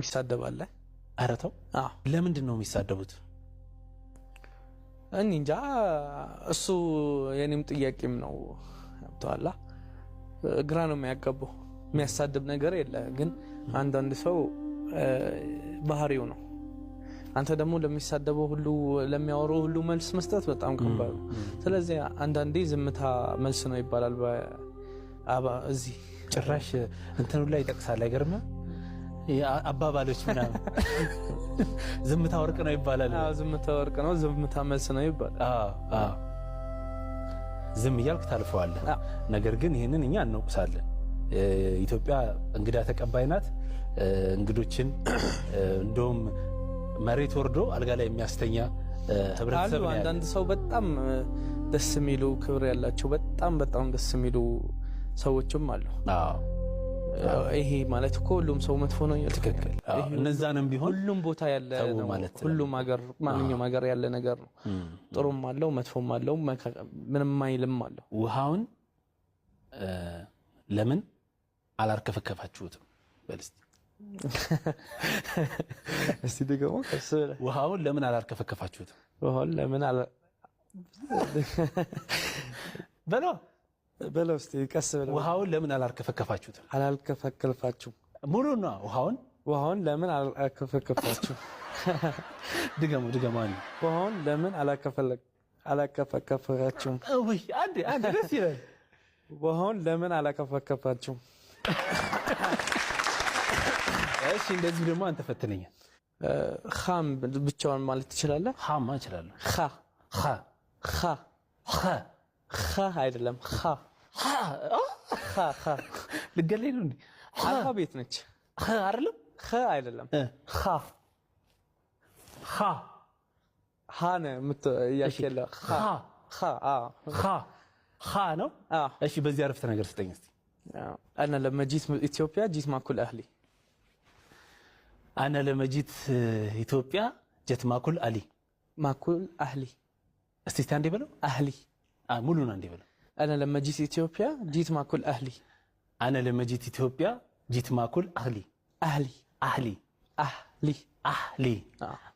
የሚሳደብ አለ። ኧረ ተው። አዎ። ለምንድን ነው የሚሳደቡት? እኔ እንጃ፣ እሱ የኔም ጥያቄም ነው። ገብቶሃል? ግራ ነው የሚያጋባው። የሚያሳድብ ነገር የለ፣ ግን አንዳንድ ሰው ባህሪው ነው። አንተ ደግሞ ለሚሳደበው ሁሉ፣ ለሚያወራው ሁሉ መልስ መስጠት በጣም ከባድ ነው። ስለዚህ አንዳንዴ ዝምታ መልስ ነው ይባላል። በአባ እዚህ ጭራሽ እንትኑ ላይ ይጠቅሳል። አይገርምም? አባባሎች ምናምን ዝምታ ወርቅ ነው ይባላል። አዎ፣ ዝምታ ወርቅ ነው፣ ዝምታ መልስ ነው ይባላል። አዎ። ዝም እያልክ ታልፈዋለህ። ነገር ግን ይህንን እኛ እንወቅሳለን። ኢትዮጵያ እንግዳ ተቀባይ ናት። እንግዶችን እንደውም መሬት ወርዶ አልጋ ላይ የሚያስተኛ ህብረተሰብ አሉ ነው ያለን። አንዳንድ ሰው በጣም ደስ የሚሉ፣ ክብር ያላቸው፣ በጣም በጣም ደስ የሚሉ ሰዎችም አሉ። ይሄ ማለት እኮ ሁሉም ሰው መጥፎ ነው እያልኩ ትክክል። አዎ። ይሄ እነዛንም ቢሆን ሁሉም ቦታ ያለ ተው ነው። ማለት ሁሉም ሀገር፣ ማንኛውም ሀገር ያለ ነገር ነው። ጥሩም አለው፣ መጥፎም አለው፣ ምንም አይልም አለው። ውሃውን ለምን አላርከፈከፋችሁትም? በል እስቲ። እስቲ ደግሞ ቀስ ብለህ። ውሃውን ለምን አላርከፈከፋችሁትም? ውሃውን ለምን አላ በለው። በለው እስቲ ቀስ ብለህ። ውሃውን ለምን አላርከፈከፋችሁትም? አላልከፈከፋችሁም። ሙሉ ነው። ውሃውን ውሃውን ለምን አላከፈከፋችሁ? ድገሙ፣ ድገሙ። አንዴ። ውሃውን ለምን አላከፈከፋችሁም? ውይ፣ አንዴ፣ አንዴ፣ ደስ ይላል። ውሃውን ለምን አላከፈከፋችሁም? እሺ፣ እንደዚህ ደግሞ አንተ ፈትነኛል። ኻም ብቻዋን ማለት ትችላለህ? ኻማ እችላለሁ። ኻ። ኸ። ኻ። ኸ። ኸ አይደለም፣ ኻ። ኸ። ኻ፣ ኻ። ልገለኝ ነው እንዴ? Alphabet ነች። ኸ አይደለም? ኸ አይደለም፣ ኻ። ኸ። ሀ ነው እያልክ ያለው። ኻ። ኻ፣ አዎ። ኸ፣ ኸ ነው። አዎ። እሺ፣ በዚህ አረፍተ ነገር ስጠኝ እስቲ። أنا لما جيت ኢትዮጵያ جيت مع كل أهلي። أنا لما جيت ኢትዮጵያ جيت مع كل أهلي። مع كل أهلي። እስቲ እስቲ አንዴ በለው። أهلي። ሙሉን አንዴ በለው። أنا لما جيت ኢትዮጵያ جيت مع كل أهلي። أنا لما جيت ኢትዮጵያ جيت مع كل أهلي። أهلي። أهلي። أهلي። أهلي።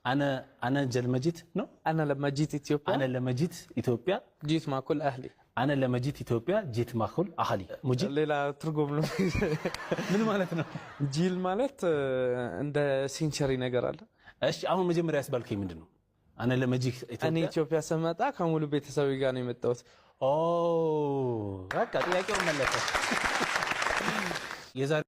أنا لما جيت ነው። أنا لما جيت ኢትዮጵያ أنا لما جيت ኢትዮጵያ جيت مع كل أهلي። أنا لما جيت ኢትዮጵያ جيت مع كل أهلي። ሙጂ ሌላ ትርጉም ነው። ምን ማለት ነው? جيل ማለት እንደ century ነገር አለ። እሺ፣ አሁን መጀመሪያ ያስባልከኝ ምንድን ነው? أنا لما جيت እኔ ኢትዮጵያ ኢትዮጵያ ስመጣ ከሙሉ ቤተሰብ ጋር ነው የመጣሁት። ኦ፣ በቃ ጥያቄውን መለሰ። የዛሬ